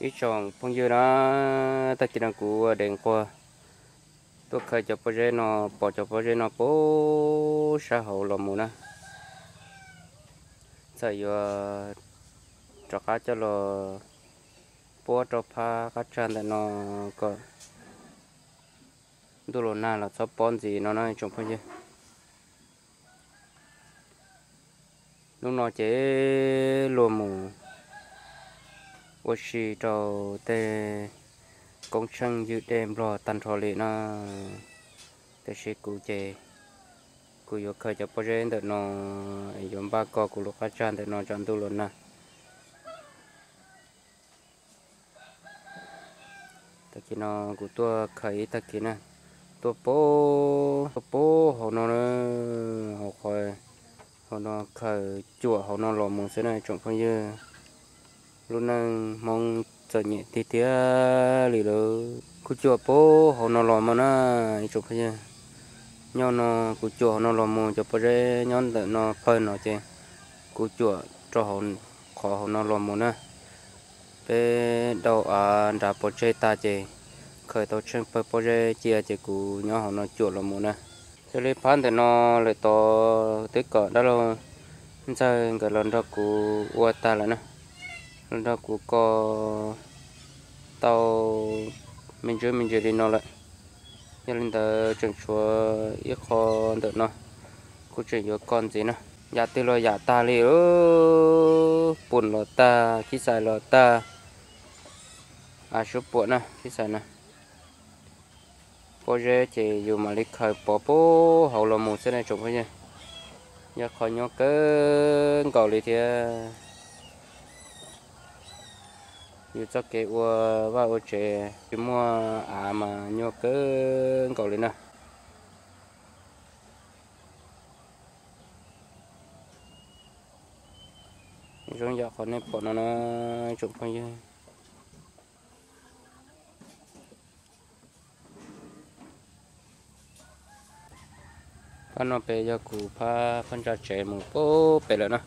Ib tsoom phooj ywg na, tag kis no kuv ua dev nquag tuaj khaws cov pob zeb no, pom cov pob zeb no puag sab hauv los mus na. Txawm yuav rov qab coj los puab rau phab qab tsag ntawm no kom ntuj los nag los txhob pob ntxiv no na tsoom phooj ywg. Hnub no ces luag mus ua si rau tej koob tsheej ywg dej nplog tag nrho li no, tiam sis kuv ces kuv yuav khaws cov pob zeb ntawm no es yuav npaj koj kuv lub qab tsag ntawm no tsam ntuj los nag. Tag kis no kuv tuaj khaws ib tag kis na, tuaj puag, tuaj puag hauv no na, hauv qhov, hauv no khaws cuam hauv no los mus xwb na tsoom phooj ywg. Lub neej Hmoob txom nyem tiag tiag li lawm. Kuv cuam puag hauv no los mus na ib tsoom phooj ywg. Nyob no kuv cuam hauv no los mus, cov pob zeb nyob ntawm no pawg no ces kuv cuam rau hauv qhov hauv no los mus na. Peb dau av nrad pov tseg tag ces khaws tau tsheej pawg pob zeb cia ces kuv nyob hauv no cuam los mus na. Xws li phab ntawm no lawm tod twb kom dab laug Ntxawg nkawd los nrog kuv ua tag lawm na, los nrog kuv ko tau me ntsis me ntsis li no lawm. Yog li ntawd tseem tshuav ib qho ntawm no kuv tseem yuav ko ntxiv na. Yam twg los yam tag li, pum los tag, khib xais los tag, av suab puam na khib xais na. Pob zeb ces yus mam li khaws pov puag hauv los mus xwb ne tsoom phooj ywg. Yog qhov nyuaj kawg nkaus li thiab. Yus txoj kev ua vaj ua tsev tsis muaj av mas nyuaj kawg nkaus li na. Zoo yam qhov nej pom no na tsoom phooj ywg. Phab no pem yog kuv phab phab ntsa tsev mus puag pem lawm na.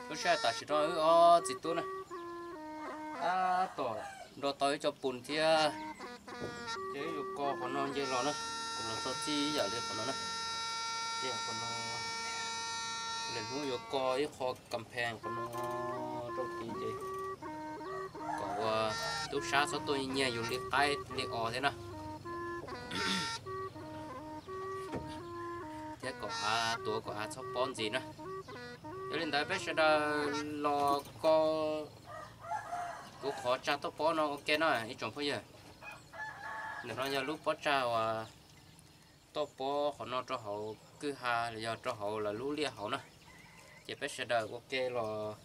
Lub sij hawm tam sim no wb ob txiv tub na, tab tom nrau tau ib co pus thiab, ces wb yuav ko qhov no nce los na, kuv los txog txij ib yam li qhov no na. Ces qhov no lwm hnub yuav ko ib qho kam phees qhov no rau tid ces kom ua tub sab txhob tuaj nyiag yus li qaib li os thiab na. Thiab kom av tuav kom av txhob pob ntxiv na. Yog li ntawd peb sawv daws los ko kuv qhov tsag tuaj pob no ua ke na ib tsoom phooj ywg. Ntawm no yog lub pob tsag uas tuaj pob qhov no rau hauv kwj ha los yog rau hauv lawv lub liaj hauv na. Ces peb sawv daws ua ke los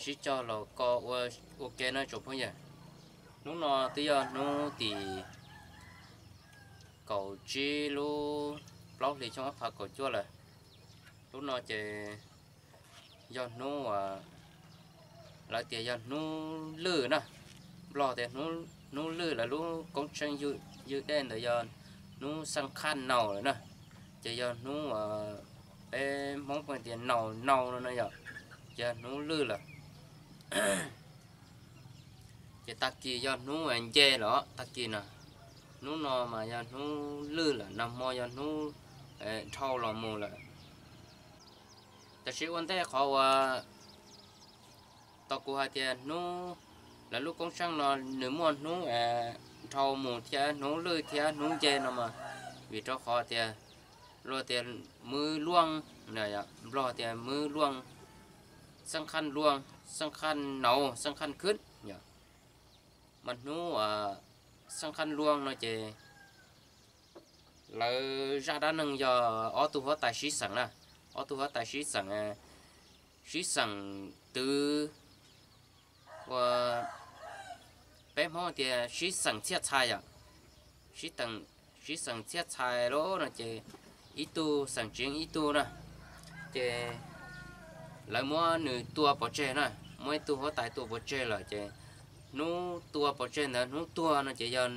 sib cog los ko ua ke na tsoom phooj ywg. Hnub no twb yog hnub tim kaum tsib lub plaub hlis xyoo ob phav kaum cuaj lawm. Hnub no ces yog hnub uas lawv tias yog hnub lwj na. Nplog tias hnub lwj, lawv lub koob tsheej ywj dej ntawd yog hnub xeeb khaj naus lawm na. Ces yog hnub uas peb Hmoob pheej tias naus nau no na yom, ces yog hnub lwj lawm. Ces tag kis yog hnub nce lawm tag kis no. Hnub no mas yog hnub lwj lawm, nag hmo yog hnub dhau los mus lawm. Tab sis ua ntej qhov uas tau kuv hais tias hnub, lawv lub koob tsheej no nws muaj hnub dhau mus thiab hnub lwj thiab hnub nce no mas vim rau qhov tias luag tias mub luoj, Nplog tias mub luoj, xeeb khaj luoj, xeeb khaj naus, xeeb khaj khwb yom. Mas hnub xeeb khaj luoj no ces lawv zaj dab neeg yog ob tug huab tais sib xeem na, ob tug huab tais sib xeem, sib xeem twv ua, peb Hmoob tias sib xeem txhiaj txhais yom. Sib xeem txhiaj txhais lawm no ces ib tug xeem tsev ib tug na, ces lawv muab nws tua pov tseg na, muab ib tug huab tais tua pov tseg lawm ces hnub tua pov tseg ntawd hnub tuag no ces yog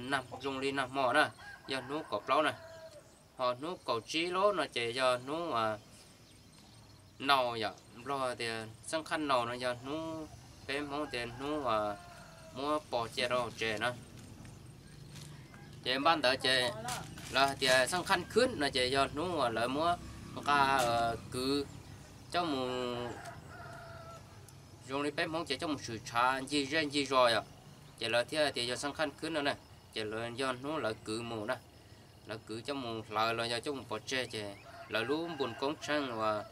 zoo li nag hmo na, yog hnub kaum plaub na. Ho hnub kaum tsib lawm no ces yog hnub naus yom, Nplog tias xeeb khaj naus no yog hnub, peb Hmoob tias hnub muab pov cia rau hauv tsev na. Ces npaj ntawd ces lawv hais tias xeeb khaj khwb no ces yog hnub uas lawv muab nqa kwv coj mus, zoo li peb Hmoob ces coj mus swm tshav ncig zej ncig zos yom. Ces lawv thiaj tias yog xeeb khaj khwb no na, ces lawv yog hnub lawv kwv mus na, lawv kwv coj mus hlawv los yog coj mus pov tseg ces lawv lub npus koob tsheej uas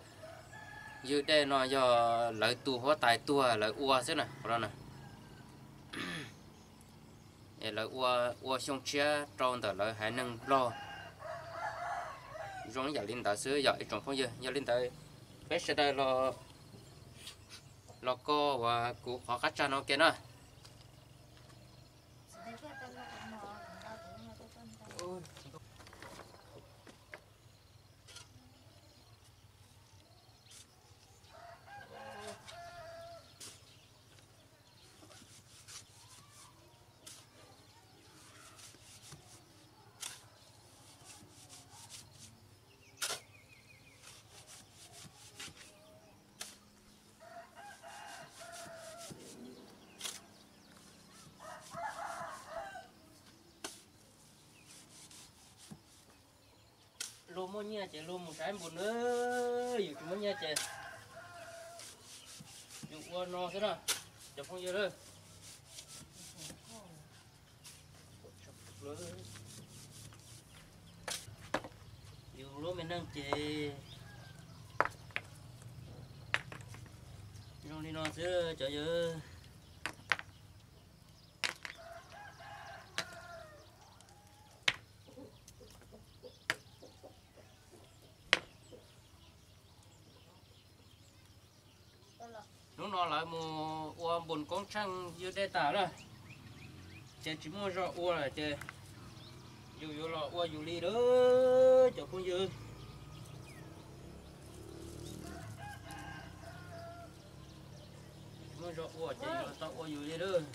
Ywg dej no yog lawv tus huab tais tuag lawv ua xwb na, qhov no na. Lawv ua, ua xyoo tshiab rau ntawm lawv haiv neeg Nplog. Zoo ib yam li ntawd xwb yog ib tsoom phooj ywg. Yog li ntawd peb sawv daws los koj uas kuv qhov qab tsag no ke na. Luag muaj nyiaj ces luag mus saib npus na, yus tsis muaj nyiaj ces yus ua no xwb na, cov phooj ywg. Yus lub me neej ces zoo li no xwb cov yawg. Hnub no lawv mus ua npus koob tsheej ywg dej tas lawm, ces tsis muaj zog ua lawm ces yus yuav los ua yus li lawm cov phooj ywg. Tsis muaj zog ua ces yuav tau ua yus li lawm.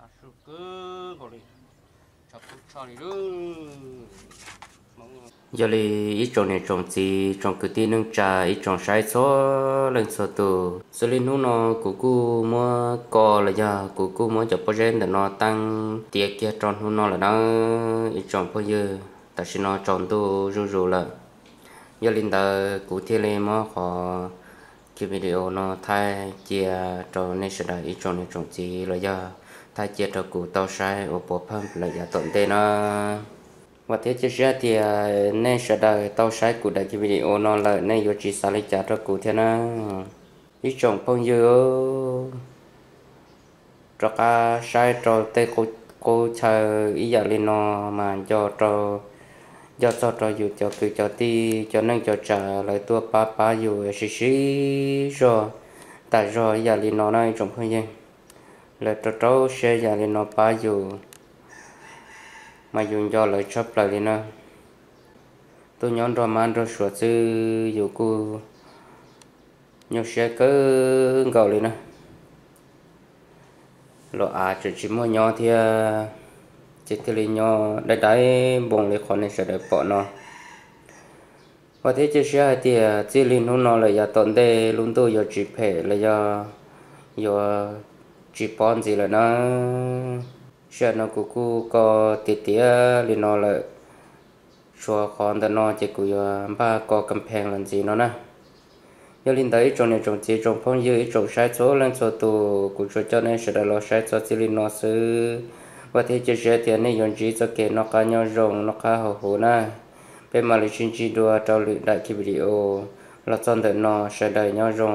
Ab, su kawg nkaus li. Yog li ib tsoom niam tsoom txiv tsoom kwv tij neej tsa ib tsoom saib txhua leej txhua tus, xws li hnub no kuv kuj muab koj los yog kuv kuj muab cov pob zeb ntawm no teeb tiav kiag rau hnub no lawm nawb ib tsoom phooj ywg. Tam sim no tsaus ntuj zuj zus lawm, yog li ntawd kuv thiaj li muab qhov video no thaij cia rau nej sawv daws ib tsoom niam tsoom txiv los yog thaij cia rau kuv tau saib ua puav pheej lawm yav tom ntej na. Vam thiab cia siab tias nej sawv daws tau saib kuv daim video no lawm nej yuav tsis xav li cas rau kuv thiab na. Ib tsoom phooj ywg, rov qab saib rau tej qub chaw ib yam li no mas nco rau, nco txog rau yus cov kwv cov tij cov neej cov tsav lawv tuaj pab pab yus sib sib zog tas zog ib yam li no na ib tsoom phooj ywg. Lawv rau rau siab yam li no pab yus mas yus nco lawv tshaj plaws li na. Tuaj nyob nrog mab nrog suav xwb yus kuj nyuaj siab kawg nkaus li na. Los av tseem tsis muaj nyob thiab, ces thiaj li nyob dai dai npoo li qhov nej sawv daws pom no. Vam thiab cia siab hais tias txij li hnub no lawm yav tom ntej lub ntuj yuav tsis phem los yog yuav tsis pob ntxiv lawm na. Sij hawm no kuv kuj koj tiav tiav li no lawm, tshuav qhov ntawm no ces kuv yuav npaj koj kam pheej los ntxiv no na. Yog li ntawd ib tsoom niam tsoom txiv tsoom phooj ywg ib tsoom saib txhua leej txhua tus, kuv tsuas coj nej sawv daws los saib txog txij li no xwb. Vam thiab cia siab tias nej yuav ntsib txoj kev noj qab nyob zoo noj qab haus huv na. Peb mam li sib ntsib dua rau lwm daim video. Los txog ntawm no sawv daws nyob zoo.